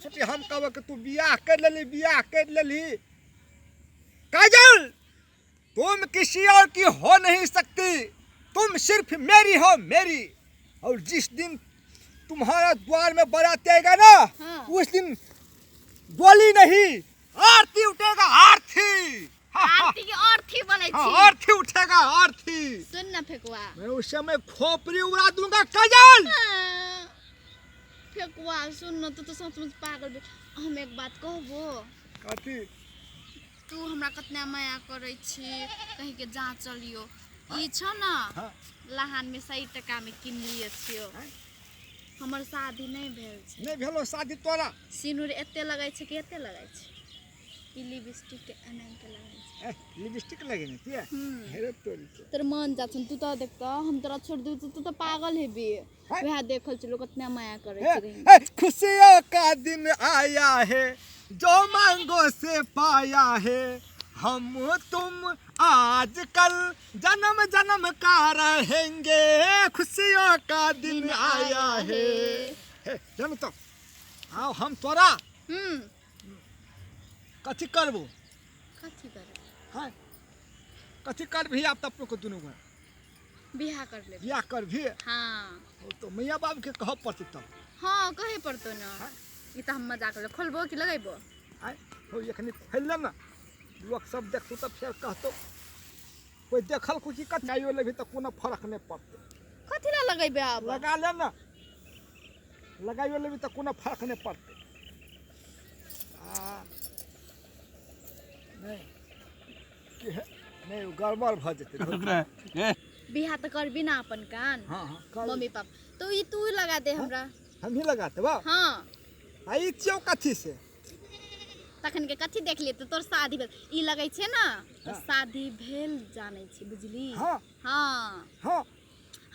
छोटी हम कहबै कि तू बियाह कर लेली, बियाह कर लेली। काजल, तुम किसी और की हो नहीं सकती, तुम सिर्फ मेरी हो, मेरी। और जिस दिन तुम्हारा द्वार में बारात आएगा ना, हाँ। उस दिन डोली नहीं आरती उठेगा, आरती। आरती के अर्थी बोलै हाँ, छी। आरती उठेगा, आरती। सुन ना फेकुआ, मैं उस समय खोपड़ी उड़ा दूंगा काजल। हाँ। फेकुआ सुन न, तू तो सचमुच पागल भेल। हम एक बात कहबो? कथी? तू हमरा कतना माया करै छी, कहीं के जा चलियो। ई छ न, हाँ। लहान में 100 टका में किनलिए छियो। हाँ। हमर शादी नहीं भेल छै। नहीं भेलो शादी तोरा? सिनुर एते लगै छै कि एते लगै छै? ई लिपस्टिक एना के लगै छै। ए, लिपस्टिक लगेने छियै? हेरे तोरी के। तोर मन जा छन, तू तो देखत हम तोरा छोड़ दू, तू तो पागल हेबी। हाँ। वएह देखल छै लोक कतना माया करै ए, छै। ए, खुशियों का दिन आया है, जो मांगो से पाया है, हम तुम आज कल जन्म जन्म का रहेंगे, खुशियों का दिन आया है। हे, जन्म तो आओ हम तोरा कथी करबो? कथी करबो? हाँ, कथी करबही आब तऽ अपनो के दुनू गोरा? बियाह कर लेबै। बियाह करबही? हाँ। ओ तो मैया बाप के कहऽ पड़तै तब। हाँ, कहे पड़तौ न। हाँ। ई तऽ हम मजाक ले खोलबो कि लगेबो? आय हो, एखनी खोलि ले न, लोक सब देखतौ तऽ फेर कहतौ कोइ देखल कुछ कथी लेबही तऽ कोनो फरक नहि पड़तै। कथी ला लगेबे आब? लगा ले न, लगाइयो लेबही तऽ कोनो फरक नहि पड़तै। आ नहि कि हे, नहि ओ गड़बड़ भऽ जेतै। बियाह तऽ करबी ना अपन कान? हाँ हाँ, कर। मम्मी पापा तो ई तू लगा दे हमरा। हमही लगा देबौ? हाँ। आ ई छियौ कथी से? तखन के कथी देखलियै तऽ तोर शादी भेल ई लगै छै ने तऽ हाँ। शादी भेल जानै छी, बुझली? हाँ। हाँ। हाँ।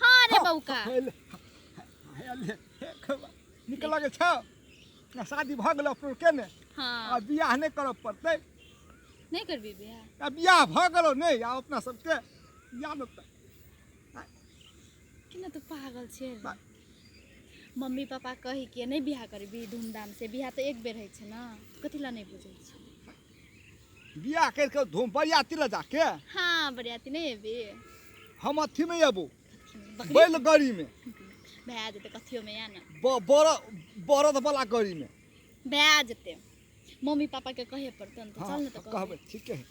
हाँ रे हाँ, बौका। हाँ, ले, हाँ, ले, हे, खबा। नीक लगै छौ आ शादी भऽ गेल अपनो के ने? हाँ। आ बियाह नहि करऽ पड़तै। नहि करबी बियाह? आ बियाह भऽ गेलौ नहि आब अपना सबके बियाह नहि तऽ किना तू पागल छै? मम्मी पापा कही के नहि बियाह करबी धूमधाम से? बियाह तऽ एक बेर होइ छै ने, कथी ला नहि बुझै छै? बियाह करि कऽ धूम बरियाती लऽ जाके। हाँ, बरियाती नहि एबी? हम अथीमे अयबो। बकरी? बैलगाड़ीमे। भए जेतै, कथियोमे या ने। बरद वाला गाड़ीमे। भए जेतै, मम्मी पापा के कहे पड़तौ ने तऽ। हाँ, चल ने तऽ। कहबै, ठीके है।